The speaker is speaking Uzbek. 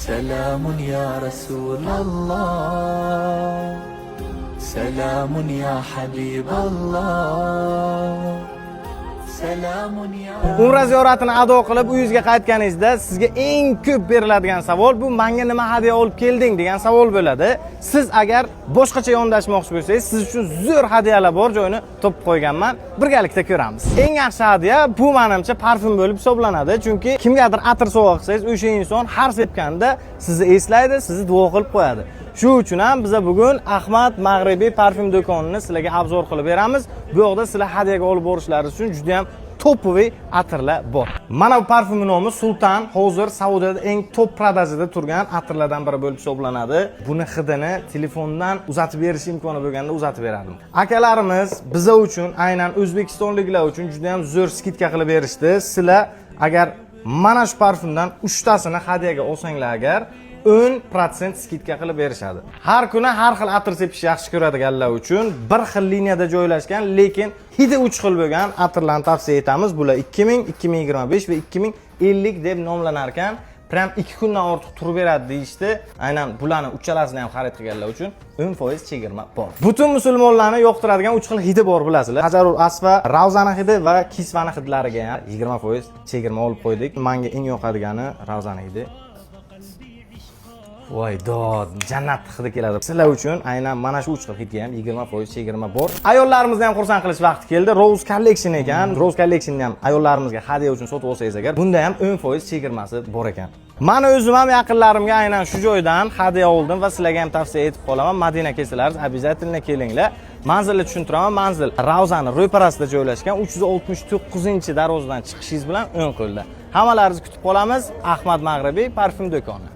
سلام يا رسول الله، سلام يا حبيب الله، سلام يا Umra ziyoratini ado qilib, uyingizga qaytganingizda sizga eng ko'p beriladigan savol bu "Menga nima hadya olib kelding?" degan savol bo'ladi. Siz agar boshqacha yondashmoqchi bo'lsangiz, siz uchun zo'r hadyalar bor joyini topib qo'yganman. Birgalikda ko'ramiz. Eng yaxshi hadya bu, menimcha, parfum bo'lib hisoblanadi. Chunki kimgadir atir sovg'a qilsangiz, o'sha inson har sepganda sizni eslaydi, sizni duo qilib qo'yadi. Shu uchun ham biza bugun Ahmad Mag'ribiy parfum do'konini sizlarga обзор qilib beramiz. Bu yoqda sizlar hadyaga olib borishlaringiz uchun juda ham топовый atirlar bor. Mana bu parfumni nomi Sultan. Hozir Saudiyada eng top продажа da turgan atirlardan biri bo'lib hisoblanadi. Buni hidini telefondan uzatib berish imkoni bo'lganda uzatib berardim. Akalarimiz biza uchun, aynan o'zbekistonliklar uchun juda ham zo'r скидка qilib berishdi. Sizlar agar mana shu parfumdan 3 tasini hadyaga olsanglar agar, 10% скидка qilib berishadi. Har kuni har xil atir sepishni yaxshi ko'radiganlar uchun bir xil liniyada joylashgan, lekin hidi uch xil bo'lgan atirlarni tavsiya etamiz. Bular 2000, 2025 va 2050 deb nomlanar ekan. Прям 2 kundan ortiq turib beradi deyishdi. Aynan bularni uchalasini ham xarid qilganlar uchun 10% chegirma bor. Butun musulmonlarni yoqtiradigan uch xil hidi bor, bilasizlar. Hajarul Asva, Ravzani hidi va Kisvani hidlariga ham 20% chegirma olib qo'ydik. Menga eng yoqadigani Ravzani hidi. Voy dod, jannat hidi keladi. Sizlar uchun aynan mana shu uch xil hidga ham 20% chegirma bor. Ayollarimizni ham xursand qilish vaqti keldi. Rose Collection ekan. Rose Collectionni ham ayollarimizga hadya uchun sotib olsangiz agar, bunda ham 10% chegirmasi bor ekan. Mani o'zim ham yaqinlarimga aynan shu joydan hadya oldim va sizlarga ham tavsiya etib qolaman. Madina kelsalaringiz, обязательно kelinglar. Manzilni tushuntiraman. Manzil Ravzani ro'parasida joylashgan, 369-darvozadan chiqishingiz bilan o'ng qo'lda. Hammalaringizni kutib qolamiz. Ahmad Mag'ribiy parfum do'koni.